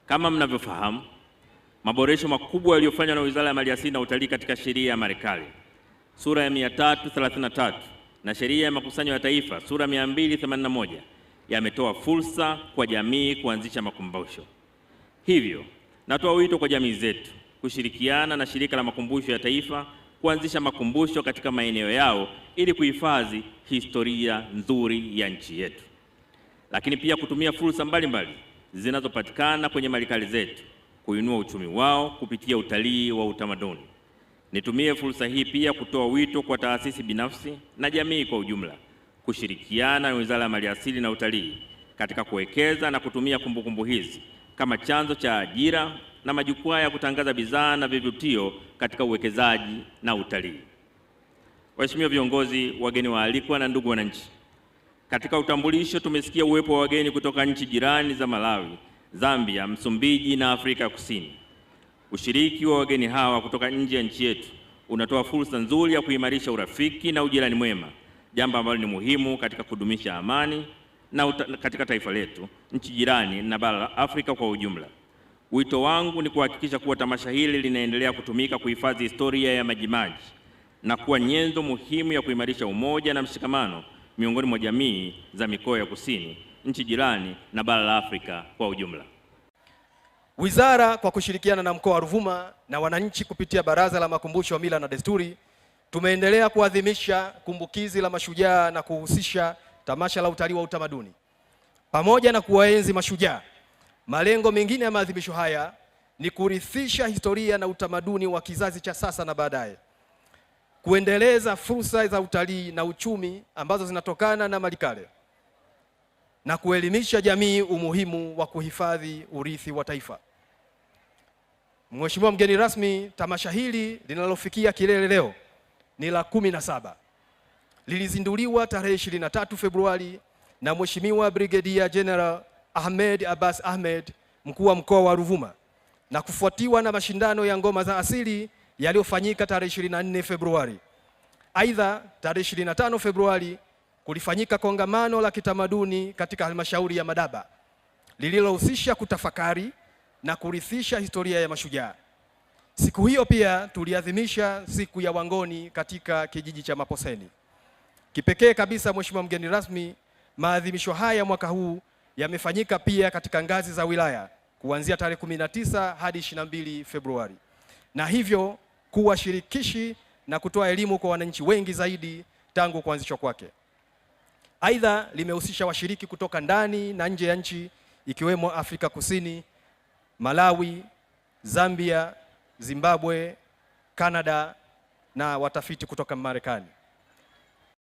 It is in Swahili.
Kama mnavyofahamu, maboresho makubwa yaliyofanywa na Wizara ya Maliasili na Utalii katika sheria ya Marekali sura ya 333 na sheria ya makusanyo ya taifa sura ya 281 yametoa fursa kwa jamii kuanzisha makumbusho. Hivyo, natoa wito kwa jamii zetu kushirikiana na Shirika la Makumbusho ya Taifa kuanzisha makumbusho katika maeneo yao ili kuhifadhi historia nzuri ya nchi yetu. Lakini pia kutumia fursa mbalimbali zinazopatikana kwenye malikali zetu kuinua uchumi wao kupitia utalii wa utamaduni. Nitumie fursa hii pia kutoa wito kwa taasisi binafsi na jamii kwa ujumla kushirikiana na Wizara ya Maliasili na Utalii katika kuwekeza na kutumia kumbukumbu hizi kama chanzo cha ajira na majukwaa ya kutangaza bidhaa na vivutio katika uwekezaji na utalii. Waheshimiwa viongozi, wageni waalikwa na ndugu wananchi, katika utambulisho tumesikia uwepo wa wageni kutoka nchi jirani za Malawi, Zambia, Msumbiji na Afrika Kusini. Ushiriki wa wageni hawa kutoka nje ya nchi yetu unatoa fursa nzuri ya kuimarisha urafiki na ujirani mwema, jambo ambalo ni muhimu katika kudumisha amani na katika taifa letu, nchi jirani na bara la Afrika kwa ujumla. Wito wangu ni kuhakikisha kuwa tamasha hili linaendelea kutumika kuhifadhi historia ya Majimaji na kuwa nyenzo muhimu ya kuimarisha umoja na mshikamano miongoni mwa jamii za mikoa ya kusini, nchi jirani na bara la Afrika kwa ujumla. Wizara kwa kushirikiana na mkoa wa Ruvuma na wananchi kupitia Baraza la Makumbusho ya Mila na Desturi tumeendelea kuadhimisha kumbukizi la mashujaa na kuhusisha tamasha la utalii wa utamaduni. Pamoja na kuwaenzi mashujaa, malengo mengine ya maadhimisho haya ni kurithisha historia na utamaduni wa kizazi cha sasa na baadaye, kuendeleza fursa za utalii na uchumi ambazo zinatokana na malikale, na kuelimisha jamii umuhimu wa kuhifadhi urithi wa taifa. Mheshimiwa mgeni rasmi, tamasha hili linalofikia kilele leo ni la 17. Lilizinduliwa tarehe 23 Februari na Mheshimiwa Brigadier General Ahmed Abbas Ahmed, mkuu wa mkoa wa Ruvuma, na kufuatiwa na mashindano ya ngoma za asili yaliyofanyika tarehe 24 Februari. Aidha, tarehe 25 Februari kulifanyika kongamano la kitamaduni katika halmashauri ya Madaba lililohusisha kutafakari na kurithisha historia ya mashujaa. Siku hiyo pia tuliadhimisha siku ya Wangoni katika kijiji cha Maposeni. Kipekee kabisa, Mheshimiwa mgeni rasmi, maadhimisho haya mwaka huu yamefanyika pia katika ngazi za wilaya kuanzia tarehe 19 hadi 22 Februari, na hivyo kuwa shirikishi na kutoa elimu kwa wananchi wengi zaidi tangu kuanzishwa kwake. Aidha, limehusisha washiriki kutoka ndani na nje ya nchi ikiwemo Afrika Kusini, Malawi, Zambia, Zimbabwe, Canada na watafiti kutoka Marekani.